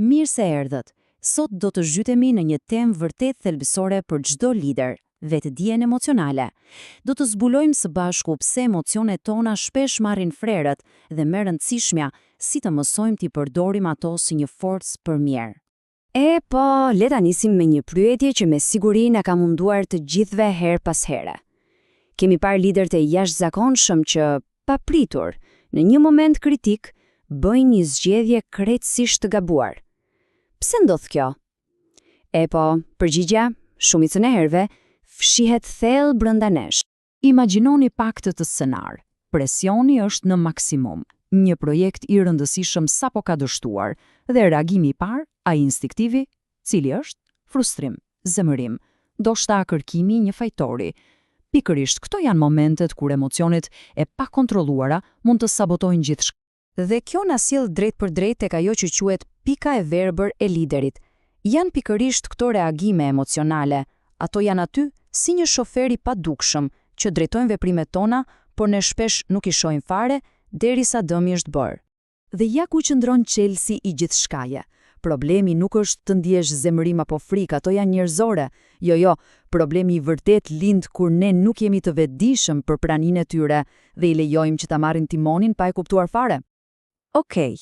Mirë se erdhët! Sot do të zhytemi në një temë vërtet thelbësore për çdo lider, vetëdijen emocionale. Do të zbulojmë së bashku pse emocionet tona shpesh marrin frerët dhe më e rëndësishmja, si të mësojmë t'i përdorim ato si një forcë për mirë. E po, le ta nisim me një pyetje që me siguri na ka munduar të gjithëve herë pas here. Kemi parë liderë të jashtëzakonshëm që, papritur, në një moment kritik, bëjnë një zgjedhje krejtësisht të gabuar. Pse ndodh kjo? E po, përgjigja, shumicën e herëve, fshihet thellë brenda nesh. Imagjinoni pak këtë skenar. Presioni është në maksimum. Një projekt i rëndësishëm sapo ka dështuar dhe reagimi i parë, ai instinktivi, cili është? Frustrim, zemërim, ndoshta kërkimi i një fajtori. Pikërisht këto janë momentet kur emocionet e pakontrolluara mund të sabotojnë gjithçka. Dhe kjo na sjell drejtpërdrejt tek ajo që quhet pika e verbër e liderit. Janë pikërisht këto reagime emocionale. Ato janë aty si një shofer i padukshëm që drejtojnë veprimet tona, por ne shpesh nuk i shohim fare derisa dëmi është bërë. Dhe ja ku qëndron çelësi i gjithçkaje. Problemi nuk është të ndjesh zemërim apo frikë, ato janë njerëzore. Jo, jo, problemi i vërtetë lind kur ne nuk jemi të vetëdijshëm për praninë e tyre dhe i lejojmë që ta marrin timonin pa e kuptuar fare. Okej,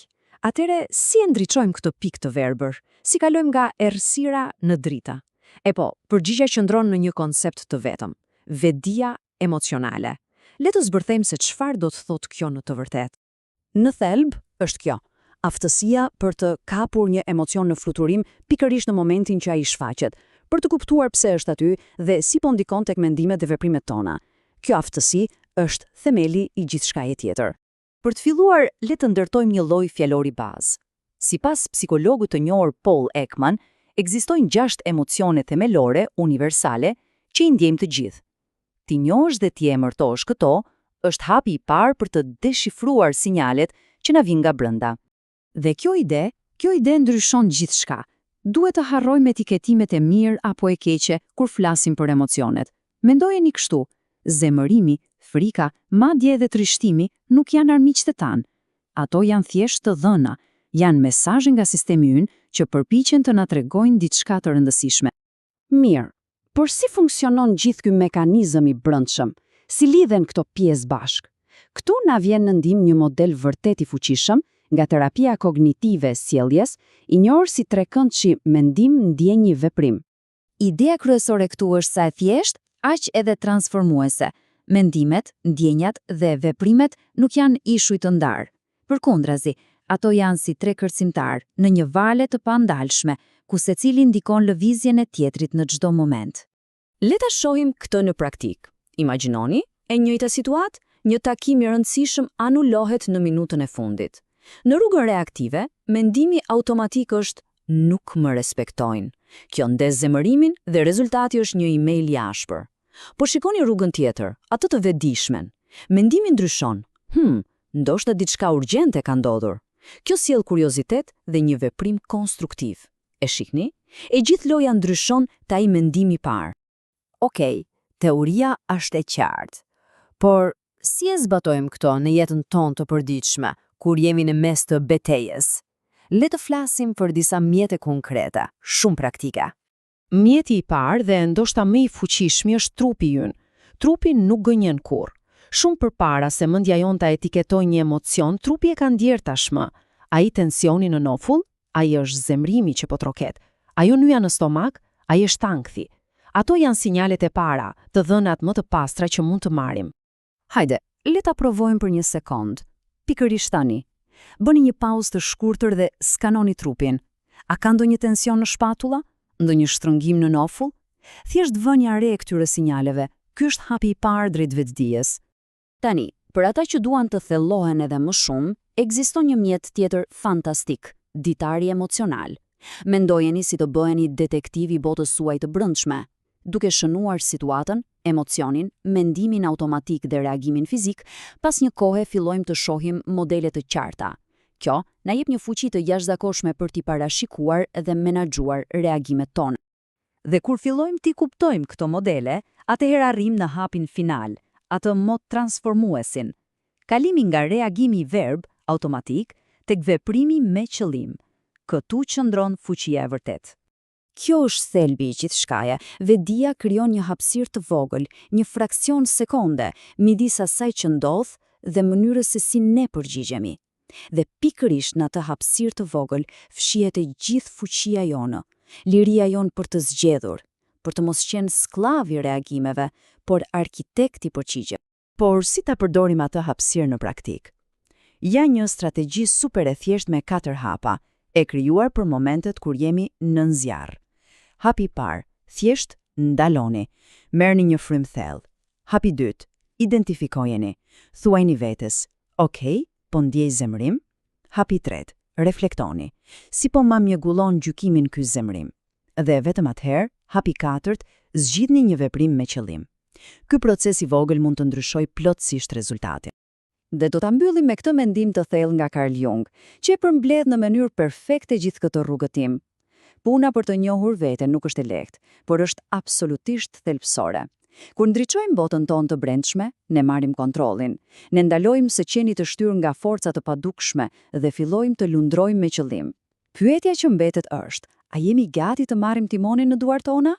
atëherë si e ndriçojmë këtë pikë të verbër? Si kalojmë nga errësira në drita? E po, përgjigja qëndron në një koncept të vetëm, vetëdija emocionale. Le të zbërthejmë se çfarë do të thotë kjo në të vërtetë. Në thelb, është kjo, aftësia për të kapur një emocion në fluturim pikërisht në momentin që ai shfaqet, për të kuptuar pse është aty dhe si po ndikon tek mendimet dhe veprimet tona. Kjo aftësi është themeli i gjithçkaje tjetër. Për të filluar, le të ndërtojmë një lloj fjalori bazë. Sipas psikologut të njohur Paul Ekman, ekzistojnë 6 emocione themelore universale që i ndjejmë të gjithë. T'i njohësh dhe t'i emërtosh këto është hapi i parë për të deshifruar sinjalet që na vijnë nga brenda. Dhe kjo ide, kjo ide ndryshon gjithçka. Duhet të harrojmë etiketimet e mirë apo e keqe kur flasim për emocionet. Mendojeni kështu, zemërimi, frika, madje edhe trishtimi nuk janë armiqtë tanë. Ato janë thjesht të dhëna, janë mesazhe nga sistemi ynë që përpiqen të na tregojnë diçka të rëndësishme. Mirë, por si funksionon gjithë ky mekanizëm i brendshëm? Si lidhen këto pjesë bashkë? Këtu na vjen në ndihmë një model vërtet i fuqishëm nga terapia kognitive e sjelljes, i njohur si trekëndshi mendim ndjenjë veprim. Ideja kryesore këtu është sa e thjeshtë, aq edhe transformuese. Mendimet, ndjenjat dhe veprimet nuk janë ishuj të ndarë. Përkundrazi, ato janë si tre kërcimtarë në një vale të pandalshme, ku secili ndikon lëvizjen e tjetrit në çdo moment. Le ta shohim këtë në praktikë. Imagjinoni, e njëjta situatë, një takim i rëndësishëm anulohet në minutën e fundit. Në rrugën reaktive, mendimi automatik është nuk më respektojnë. Kjo ndez zemërimin dhe rezultati është një email i ashpër. Po shikoni rrugën tjetër, atë të vetëdijshmen. Mendimi ndryshon. Ndoshta diçka urgjente ka ndodhur. Kjo sjell kuriozitet dhe një veprim konstruktiv. E shihni? E gjithë loja ndryshon te ai mendimi i parë. Okej, teoria është e qartë. Por si e zbatojmë këto në jetën tonë të përditshme, kur jemi në mes të betejës? Le të flasim për disa mjete konkrete, shumë praktike. Mjeti i parë dhe ndoshta më i fuqishmi është trupi ynë. Trupi nuk gënjen kurrë. Shumë përpara se mendja jonë ta etiketojë një emocion, trupi e ka ndjerë tashmë. Ai tensioni në nofull, ai është zemërimi që po troket. Ajo nyja në stomak, ai është ankthi. Ato janë sinjalet e para, të dhënat më të pastra që mund të marrim. Hajde, le ta provojmë për një sekondë. Pikërisht tani. Bëni një pauzë të shkurtër dhe skanoni trupin. A ka ndonjë tension në shpatulla? Ndonjë shtrëngim në nofull? Thjesht vënia re e këtyre sinjaleve, ky është hapi i parë drejt vetëdijes. Tani, për ata që duan të thellohen edhe më shumë, ekziston një mjet tjetër fantastik, ditari emocional. Mendojeni si të bëheni detektiv i botës suaj të brendshme, duke shënuar situatën, emocionin, mendimin automatik dhe reagimin fizik, pas një kohe fillojmë të shohim modele të qarta. Kjo na jep një fuqi të jashtëzakonshme për t'i parashikuar dhe menaxhuar reagimet tona. Dhe kur fillojmë t'i kuptojmë këto modele, atëherë arrijmë në hapin final, atë më transformuesin. Kalimi nga reagimi i verbër, automatik, tek veprimi me qëllim. Këtu qëndron fuqia e vërtetë. Kjo është thelbi i gjithçkaje. Vetëdija krijon një hapësirë të vogël, një fraksion sekonde, midis asaj që ndodh dhe mënyrës se si ne përgjigjemi. Dhe pikërisht në atë hapësirë të vogël fshihet e gjithë fuqia jonë, liria jonë për të zgjedhur, për të mos qenë skllav i reagimeve, por arkitekt i përgjigje. Por si ta përdorim atë hapësirë në praktikë? Ja një strategji super e thjeshtë me katër hapa, e krijuar për momentet kur jemi nën zjarr. Hapi i parë, thjesht ndaloni. Merrni një frymë thellë. Hapi i dytë, identifikojeni. Thuajini vetes, "Ok, po ndjej zemërim." Hapi i tretë, reflektoni. Si po ma mjegullon gjykimin ky zemërim? Dhe vetëm atëherë, hapi i katërt, zgjidhni një veprim me qëllim. Ky proces i vogël mund të ndryshojë plotësisht rezultatin. Dhe do ta mbyllim me këtë mendim të thellë nga Carl Jung, që e përmbledh në mënyrë perfekte gjithë këtë rrugëtim. Puna për të njohur veten nuk është e lehtë, por është absolutisht thelbësore. Kur ndriçojmë botën tonë të brendshme, ne marrim kontrollin. Ne ndalojmë së qeni të shtyrë nga forca të padukshme dhe fillojmë të lundrojmë me qëllim. Pyetja që mbetet është, a jemi gati të marrim timonin në duart tona?